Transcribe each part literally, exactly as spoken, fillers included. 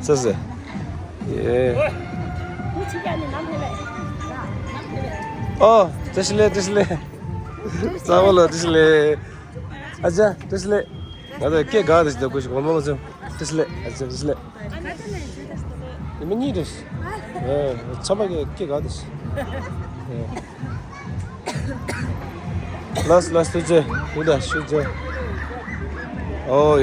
ཟེར་ཟེར། ཨོ། བཀྲ་ཤིས་བདེ་ལེགས། བཀྲ་ཤིས་བདེ་ལེགས། གཙང་པོ་ལགས་བཀྲ་ཤིས་བདེ་ལེགས། ཨ་ཅག་བཀྲ་ཤིས་བདེ་ལེགས། ང་ཚོ་སྐད་དགའ་བསྡད་ཤག་དགོད་ཤིག་གོང་མ་ཚོ། བཀྲ་ཤིས་བདེ་ལེགས། ཨ་ཅག་བཀྲ་ཤིས་བདེ་ལེགས། ཡིན་མི་གཉིས་རེད། ཨ་ཚང་མ་སྐད་དགའ་བསྡད་ཤག་ལགས་ལགས་ཐུགས་རྗེ་ཆེ། ཐུགས་རྗེ་ཆེ། ཨོ་ཡ།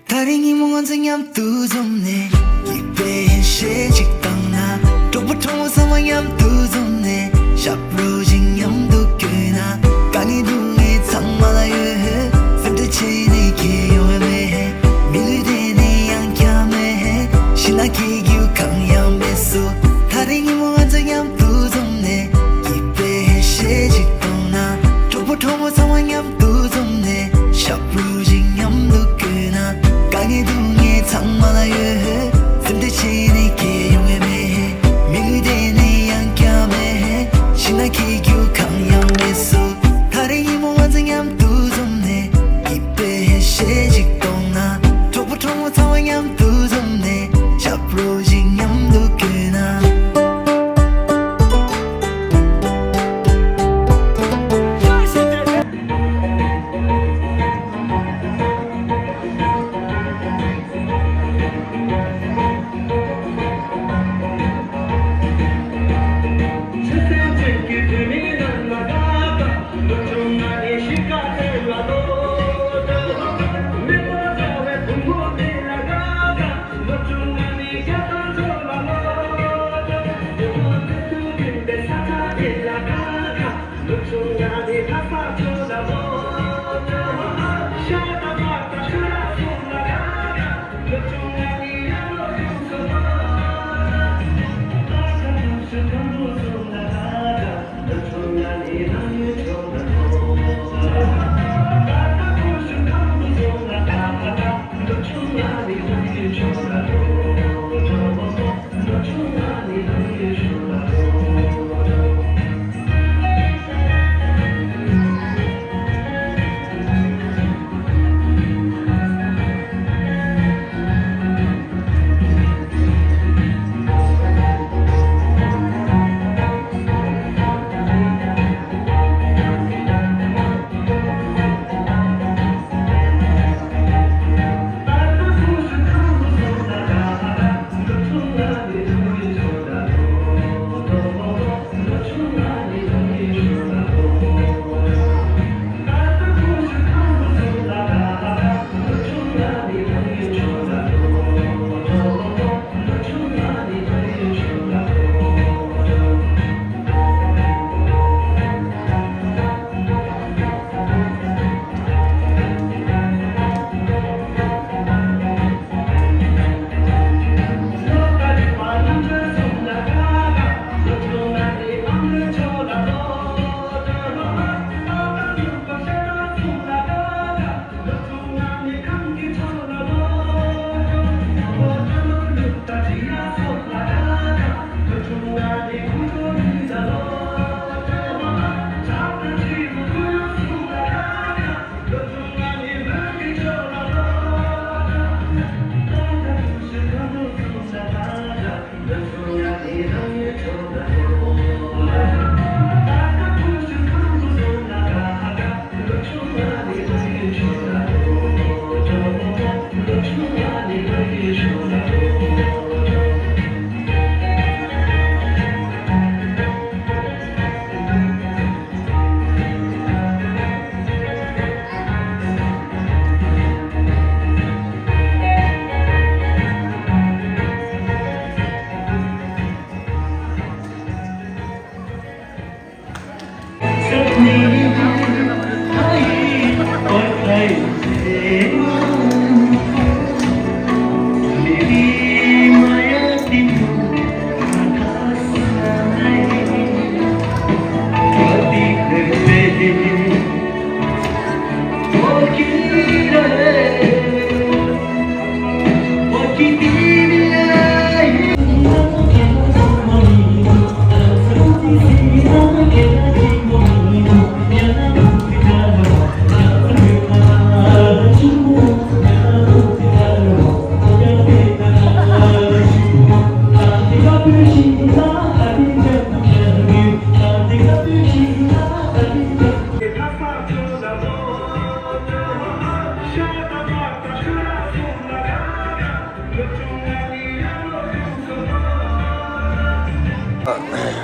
ད་རེས་ཉིན་མོ་ང་ཚོ་མཉམ་དུ་འཛོམས་ནས། སྐྱིད་པའི་ཡིད་ཆེས་ཅིག་བཏང་ན། གྲོགས་པོ་གྲོགས་མོ་ཚང་མ་མཉམ་དུ་འཛོམས་ནས། ཞབས་བྲོ་ཞིག་མཉམ་དུ་བརྐྱངས་ན། དཀའ་ངལ་སྡུག་བསྔལ་ཚང་མ་ལ་ཡོད། སེམས་ཁྲལ་བྱས་ནས་ཁྱད་ཡོང་བ་མེད། མི་ལུས་དེ་ནི་ཡང་བསྐྱར་མེད། ཕྱི་ན་སྐྱིད་རྒྱུ་གང་ཡང་མེད་སོ། ད་རེས་ཉིན་མོ་ང་ཚོ་མཉམ་དུ་འཛོམས་ནས། སྐྱིད་པའི་ཡིད་ཆེས་ཅིག་བཏང་ན། གྲོགས་པོ་གྲོགས་མོ་ཚང་མ་མཉམ་དུ་འཛོམས་ནས། ཞབས་བྲོ་ཞིག་མཉམ་དུ་བརྐྱངས་ན། དཀའ་ངལ་སྡུག་བསྔལ་ཚང་མ་ལ་ཡོད། སེམས་ཁྲལ་བྱས་ནས་ཁྱད་ཡོང་བ་མེད། མི་ལུས་དེ་ནི་ཡང་བསྐྱར་མེད། ཕྱི་ན་སྐྱིད་རྒྱུ་གང་ཡང་མེད་སོ། ད་རེས་ཉིན་མོ་ང་ཚོ་མཉམ་དུ་འཛོམས་ནས། སྐྱིད་པའི་ཡིད་ཆེས་ཅིག་བཏང་ན། གྲོགས་པོ་གྲོགས་མོ་ཚང་མ་མཉམ་དུ་འཛོམས་ནས། ཞབས་བྲོ་ཞིག་མཉམ་དུ་བརྐྱངས་ན།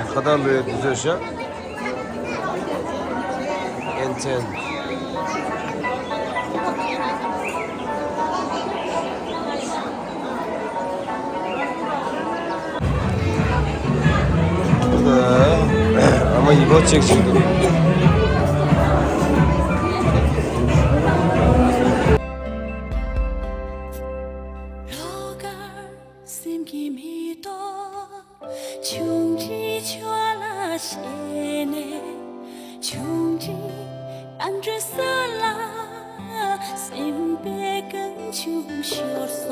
ཁ་བཏགས་ལོས་དུས་ཚོད་ཤག་ཨེན་ཚན། ཨ་མ་ཡི་གོ་ཅེག་བྱེད་འདུག་ལོགས་ཀར་སེམས་ཀྱི་མེ་ཏོག་ཆུང་འདྲིས་ཆུ་ལ་ཞེན་ནས། ཆུང་འདྲིས་རྟ་མགྲིན་ས་ལ་སེམས་པའི་རྐང་ཆུང་ཤོར་སོང་།